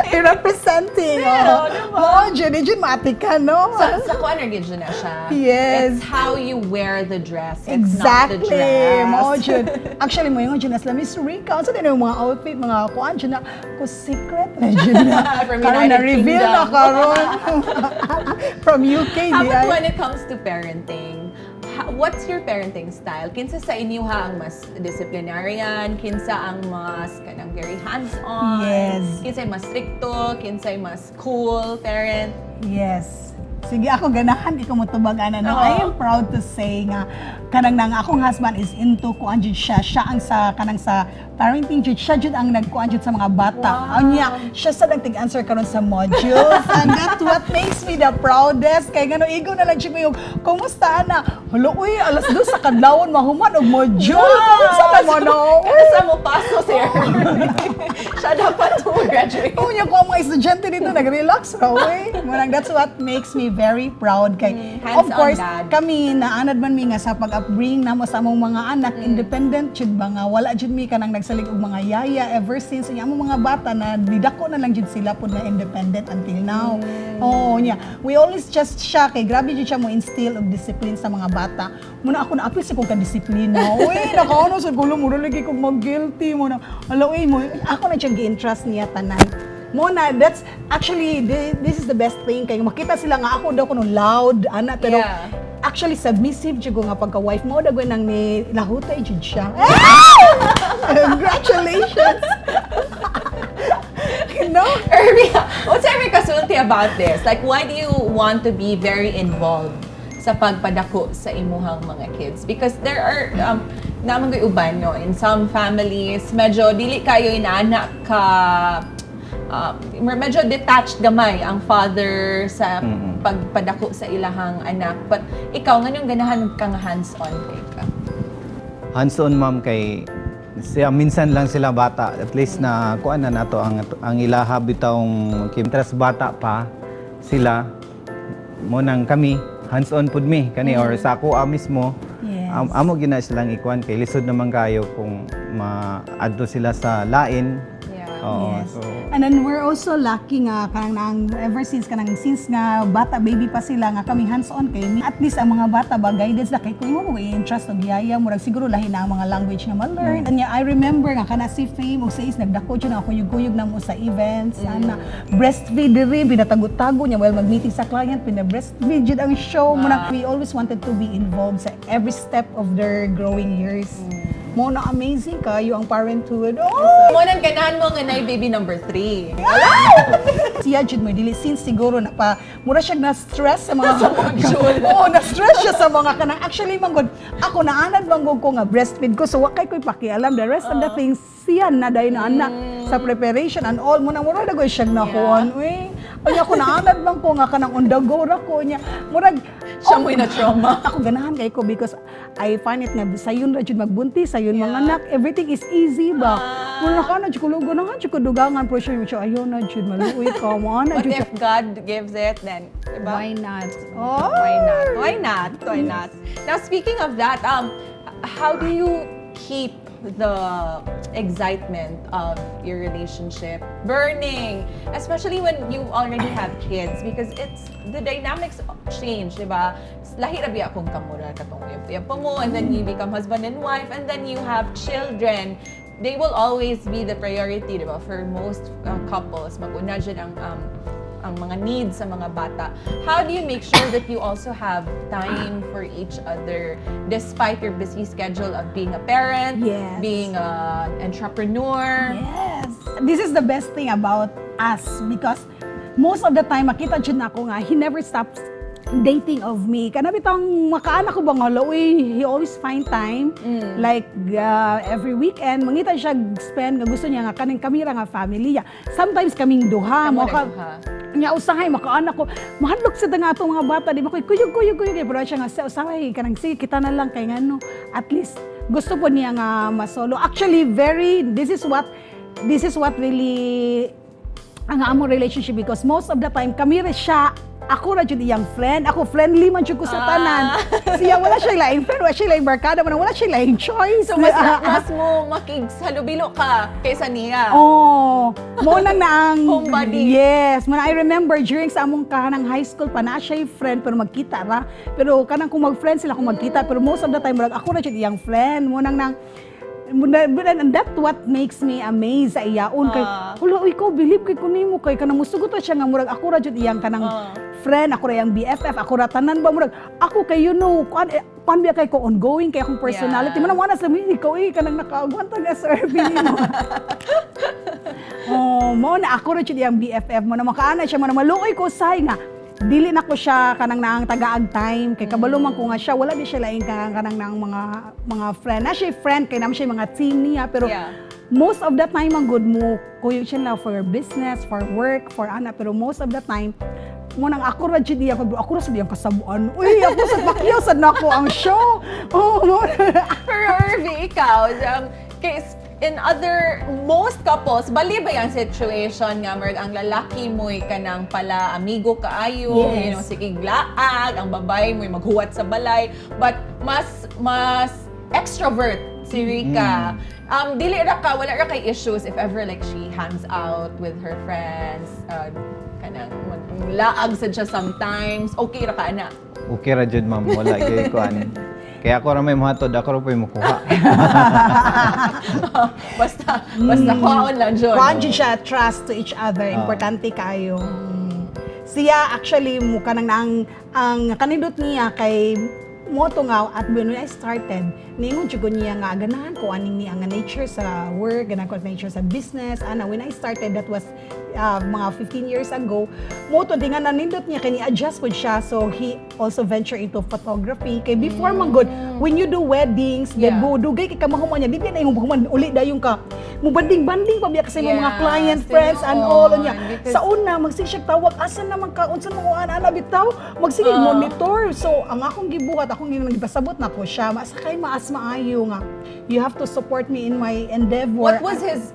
Representing. Pero, Oh. di ba? Oh, jud jud maati ka, no? Sa kuan ra gid na siya. Yes. It's how you wear the dress. It's not the dress. Mao jud. Actually, mo yung jud na sila, Miss Rica, unsa din yung mga outfit, mga kuan jud na ko secret na jud na. From Karon United na reveal na Kingdom. karon. From UK How di about ay. when it comes to parenting? What's your parenting style? Kinsa sa inyo ha ang mas disciplinarian? Kinsa ang mas kanang very hands-on? Kinsa mas stricto? Kinsa mas cool parent? Yes. Sige, ako ganahan di ko motubag ana, no. Oo. I am proud to say nga kanang nang akong husband is into kuan jud siya. Siya ang sa kanang sa parenting jud, siya jud ang nagkuan jud sa mga bata. Unya, siya sa nagtig-answer karon sa modules and that's what makes me the proudest kay ngano igo na lang jud mo yung kumusta ana? Hulo uy, 2:00 sa kadlawon mahuman og module. Kumusta na mo, no? Kada sa mo paso, sir. Siya dapat to graduate. Oo, niya ko ang mga estudyante dito nag-relax ra oy. Murag that's what makes me very proud kay of Hands-on course dad. Kami naanad man mi nga sa pag-upbringing namo sa among mga anak, independent jud ba nga wala jud mi kanang nagsalig og mga yaya ever since. Unya among mga bata na didako na lang jud sila pud na independent until now. Oo, niya. We always just siya kay grabe jud siya mo instill og discipline sa mga bata. Muna ako na-apil sa kong kadisiplina. Uy, nakaano sa gulo mo lagi kog mag-guilty mo na. Ala uy mo, ako na siyang gi-entrust niya tanan. Mo na that's actually this is the best thing kay makita sila nga ako daw kuno loud ana pero Actually, submissive jud ko nga pagka-wife mo, dagoy nang ni lahutay jud siya. Congratulations! No? Irby, what's your kasulti about this? Like, why do you want to be very involved sa pagpadako sa imuhang mga kids? Because there are, naa man goy uban, no? In some families, medyo dili kayo inaanak ka, medyo detached gamay ang father sa pagpadako sa ilahang anak. But ikaw, nganong ganahan kang hands-on kay ka? Hands-on, ma'am, kay siya minsan lang sila bata, at least na kuan na nato ang ilaha bitawng kimtras bata pa sila mo nang kami hands-on pud mi kani or sa ako mismo. Amo gina silang ikuan kay lisod naman kayo kung maadto sila sa lain. Oo, so And then we're also lucky nga kanang nang ever since kanang since nga bata baby pa sila nga kami hands-on kay mi. At least ang mga bata ba guidance na kay kung mo i-entrust og yaya, murag siguro lahi na ang mga language nga ma-learn. And I remember nga kana si Fame og sa is nagdako jud nga kuyog-kuyog na mo sa events ana breastfeed diri pinatago-tago niya while mag-meeting sa client, pina-breastfeed jud ang show mo na. We always wanted to be involved sa every step of their growing years. Mo na amazing kayo ang parenthood. Oh! Mo nang ganahan mo nga nay baby number 3. Siya jud mo dili since siguro na pa mura siya na stress sa mga. Oo, na stress siya sa mga kanang actually manggod ako naanad manggod ko nga breastfeed ko, so wa kay ko'y pakialam the rest of the things. Siya na dahil na anak sa preparation and all mo na mura na siya nakuan uy. Unya ko naanad man ko nga kanang on the go ra ko niya murag Siya mo'y na-trauma. Ako ganahan kay ko because I find it nga sayon ra jud magbuntis, sayon mga anak, everything is easy ba. Mura ka na jud ko ganahan jud ko dugangan pero siya ayaw na jud, maluoy ka mo ana But jud siya. if God gives it, then, diba? Why not? Oh. Why not? Why not? Why not? Now, speaking of that, how do you keep the excitement of your relationship burning, especially when you already have kids? Because it's the dynamics change, diba? Lahi ra biya kung kamura katong uyab pa mo, and then you become husband and wife, and then you have children. They will always be the priority, diba? For most couples, mag-una dyan ang mga needs sa mga bata. How do you make sure that you also have time for each other despite your busy schedule of being a parent, being an entrepreneur? Yes. This is the best thing about us because most of the time makita jud nako nga he never stops dating of me. Kana bitang makaana ko ba nga uy, he always find time. Like every weekend mangita siya spend nga gusto niya nga kaning kami ra nga family niya. Sometimes kaming duha Kamo mo ka na duha. Nya usahay makaana ko mahadlok sa nga atong mga bata, di ba, koy kuyog kuyog kuyog pero siya nga sa usahay kanang sige kita na lang kay ngano at least gusto po niya nga masolo. Actually, very this is what really ang among relationship because most of the time kami ra siya, ako ra jud iyang friend. Ako friendly man jud ko sa tanan. Siya wala siya laing friend, wala siya laing barkada man, wala siya laing choice. So mas mo makigsalubilo ka kaysa niya. Oh, mo nang naang Homebody. Yes, mo na I remember during sa among kanang high school pa na siya friend pero magkita ra. Pero kanang kung mag-friend sila kung magkita, pero most of the time murag ako ra jud iyang friend. Mo nang nang and that what makes me amazed sa iyaon kay hulo ikaw believe kay kunimo kay kanang musugot ra siya nga murag ako ra jud iyang kanang friend, ako ra iyang BFF, ako ra tanan ba. Murag ako kay kuan eh, kuan biya kay ko ongoing kay akong personality. Mo nang wala sa mi ikaw eh kanang nakaagwanta nga sa Irving mo. Oh, mo na ako ra jud iyang BFF mo na makaana siya mo na maluoy ko say nga dili na ko siya kanang naang tagaag time kay kabalo man ko nga siya wala di siya laing kanang naang mga friend na siya friend kay naman siya mga team niya pero most of the time ang good mo kuyog siya lang for business, for work, for ana, pero most of the time mo nang ako ra jud iya ako ra sa iyang kasabuan. Uy, ako sa pakyaw sad nako ang show. Oh, mo Pero Irby, ikaw, kay, in other, most couples, bali ba yung situation nga, murag ang lalaki mo'y kanang pala amigo kaayo, sige laag, ang babae mo'y maghuwat sa balay, but mas extrovert si Rika. Dili ra ka, wala ra kay issues if ever like she hangs out with her friends, kanang maglaag sad siya sometimes, okay ra ka ana? Okay ra jud, ma'am, wala gyud kuan. Kaya ako ra may muhatod, ako ra po'y mukuha. Basta kuhaon lang jud. Kuan jud siya, trust to each other. Importante kayo. Siya actually mo kanang ang ang kanindot niya kay mo to nga at when I started, niingon jud ko niya nga ganahan ko aning niya nga nature sa work, ganahan ko nature sa business. Ana, when I started, that was mga 15 years ago, mo to di nga nanindot niya kay ni-adjust pud siya, so he also venture into photography kay before man good when you do weddings, yeah, dugay kay ka mahuman niya, di ba na imong human uli dayon ka mo banding-banding pa biya kasi mo mga client, friends and all niya. Sa una magsige siya tawag, asa naman ka, unsa mo ana ana bitaw, magsige monitor. So ang akong gibuhat, akong gipasabot na ko siya, maasa kay maas maayo nga you have to support me in my endeavor. What was his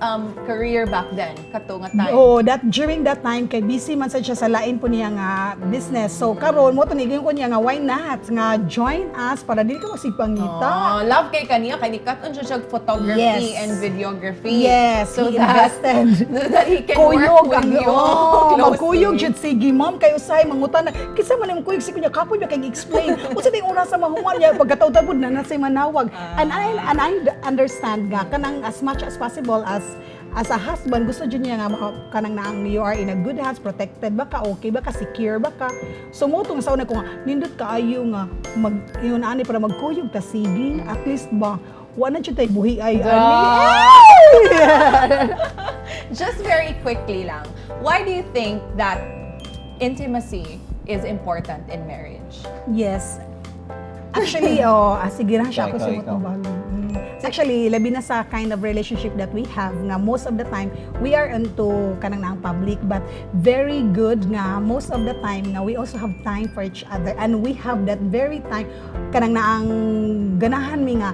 career back then? Kato nga time. Oh, that during that time kay busy man sad siya sa lain po niya nga business. So karon mo to ko niya nga why not nga join us para dili ka masigpangita. Oh, love kay kaniya kay ni-cut on siya siya photography and videography. Yes, so he that, invested. So that he can Kuyog work with ang you oh, closely. magkuyog jud, sige ma'am, kay usahay mangutan na kinsa man imong kuyog, sige niya kapoy ba kay explain unsa ting oras sa mahuman niya pagkataw-tagod na na say manawag. And I understand nga kanang as much as possible as a husband gusto jud niya nga kanang naang you are in a good hands, protected ba ka, okay ba ka, secure ba ka. So mo tong sa una ko nga nindot kaayo nga mag ingon ani para magkuyog ta, sige, at least ba wa na jud tay buhi ay ani. Just very quickly lang, why do you think that intimacy is important in marriage? Yes. Actually, oh, sige na siya ako Ikaw, sa ikaw. bago. Actually, labi na sa kind of relationship that we have nga most of the time we are into kanang naang public, but very good nga most of the time nga we also have time for each other and we have that very time kanang naang ganahan mi nga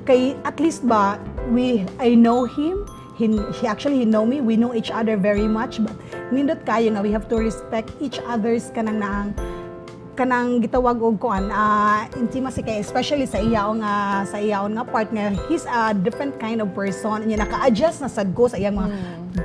kay at least ba we I know him, he actually he know me, we know each other very much, but nindot kayo nga we have to respect each other's kanang naang kanang gitawag og kuan intimacy kay especially sa iyaon nga part nga he's a different kind of person niya, naka-adjust na sad ko sa iyang mga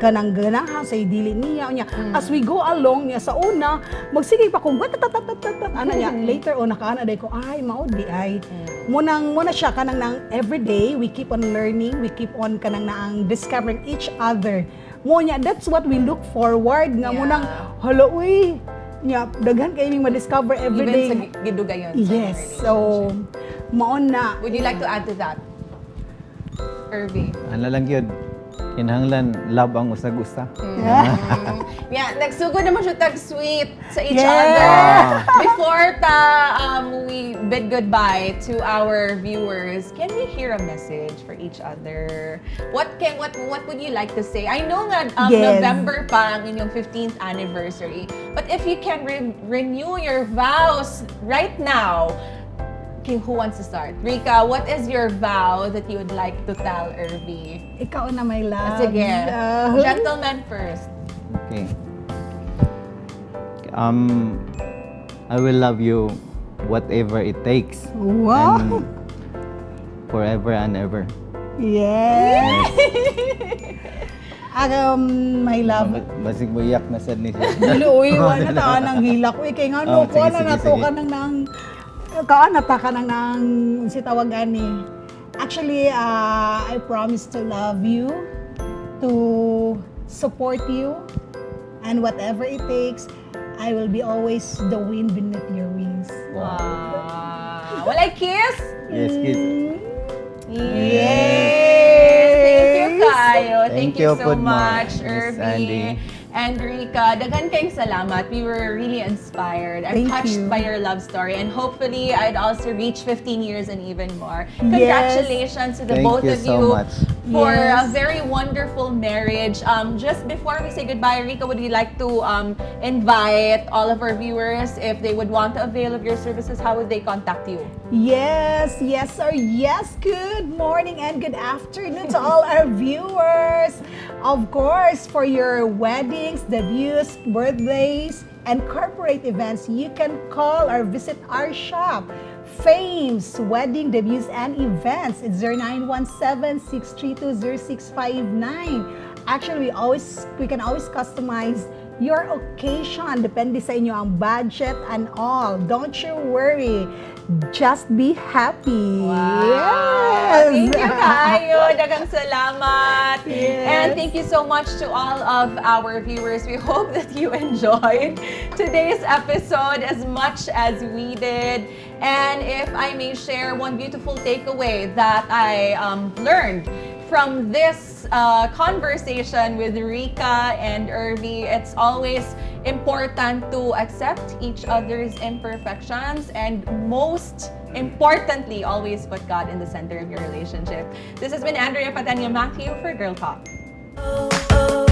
kanang ganahan sa dili niya niya as we go along niya. Sa una magsige pa kung tat tat tat tat tat ana niya, later on nakaana day ko, ay mao di ay munang muna siya kanang nang everyday we keep on learning, we keep on kanang naang discovering each other mo niya. That's what we look forward nga munang hala uy nya daghan kay ming ma-discover every Even day. sa gidugayon sa Yes. inyong So relationship. maon na. Would you like to add to that, Irby? Ano lang yun, kinahanglan love ang usag-usa. Yeah, nagsugod naman siya tag sweet sa each other. Before ta we bid goodbye to our viewers, can we hear a message for each other? What would you like to say? I know nga November pa ang inyong 15th anniversary, but if you can renew your vows right now, okay, who wants to start? Rika, what is your vow that you would like to tell Irby? Ikaw na, my love. Sige. Gentleman first. Okay. I will love you whatever it takes. And forever and ever. Yes. My love. Basig mo iyak na sad ni siya. Dili uy, wala ta nang hilak uy kay ngano Oh, ko sige, na sige, nato sige. ka nang nang kaan na ta ka nang nang si tawag ani. Actually, I promise to love you, to support you, and whatever it takes, I will be always the wind beneath your wings. Wow. Ah, walay kiss? Yes, kiss. Yay! Thank you kayo. Thank Thank you you so pud, ma'am. much, Miss Irby. Andy. And Rika, daghan kayong salamat. We were really inspired. I'm Thank touched you. by your love story. And hopefully, I'd also reach 15 years and even more. Yes. Congratulations to the Thank both you of so you much. For a Yes. very wonderful marriage. Just before we say goodbye, Rika, would you like to invite all of our viewers, if they would want to avail of your services, how would they contact you? Yes, sir. Yes, good morning and good afternoon to all our viewers. Of course, for your weddings, debuts, birthdays, and corporate events, you can call or visit our shop. Fames Wedding Debuts and Events. It's 0917-632-0659. Actually, we can always customize your occasion. Depende sa inyo ang budget and all. Don't you worry. Just be happy. Wow. Yes! Thank you kaayo. Daghang salamat. Yes. And thank you so much to all of our viewers. We hope that you enjoyed today's episode as much as we did. And if I may share one beautiful takeaway that I learned from this conversation with Rika and Irvy, it's always important to accept each other's imperfections and, most importantly, always put God in the center of your relationship. This has been Andrea Patania Matthew for Girl Talk. Oh.